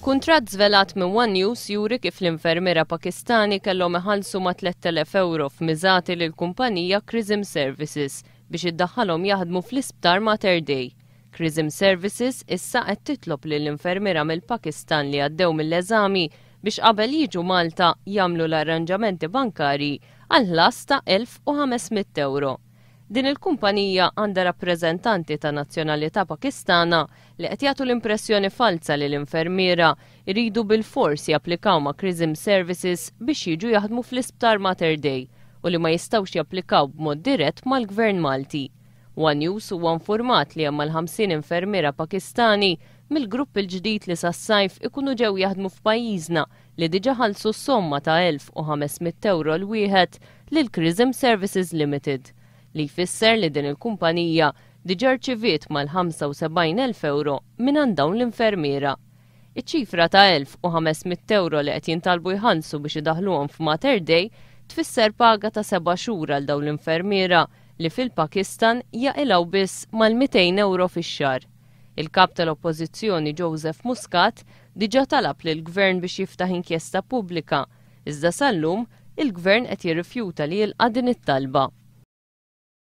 Il-kuntratt żvelat minn One News juri kif l-infermiera Pakistani kellhom iħallsu ma' 3,000 ewro f'miżati lill-kumpanija Chrism Services biex iddaħħalhom jaħdmu fl-Isptar Mater Dei. Chrism Services issa qed titlob lill-infermiera mill-Pakistan li għaddew mill-eżami biex qabel jiġu Malta jagħmlu l-arranġamenti bankarji għal ħlas ta' 1,500 ewro. Din il-kumpanija għandha rappreżentanti ta' nazzjonalità Pakistana li qed jagħtu l-impressjoni falza li l-infermiera jridu bilfors japplikaw ma' Chrism Services biex jiġu jaħdmu fl-Isptar Mater Dei u li ma jistgħux japplikaw b'mod dirett mal-Gvern Malti. One News huwa nfurmat li hemm mal-50 infermiera Pakistani mill-grupp il-ġdid li sas-sajf ikunu ġew jaħdmu f'pajjiżna li diġà ħallsu s-somma ta' 1,500 ewro l-wieħed lil Chrism Services Limited, li jfisser li din il-kumpanija diġà rċiviet mal-75,000 ewro mingħand dawn l-infermiera. Iċ-ċifra ta' 1,500 ewro li qed jintalbu jħallsu biex idaħħluhom f'Mater Dei tfisser paga ta' seba' xhur għal dawn l-infermiera li fil-Pakistan jaqilgħu biss mal-200 ewro fix-xahar. Il-Kap tal-Oppożizzjoni Joseph Muscat diġà talab lill-Gvern biex jiftaħ inkjesta pubblika, iżda sal-lum il-Gvern qed jirrifjuta li jilqa' din it-talba.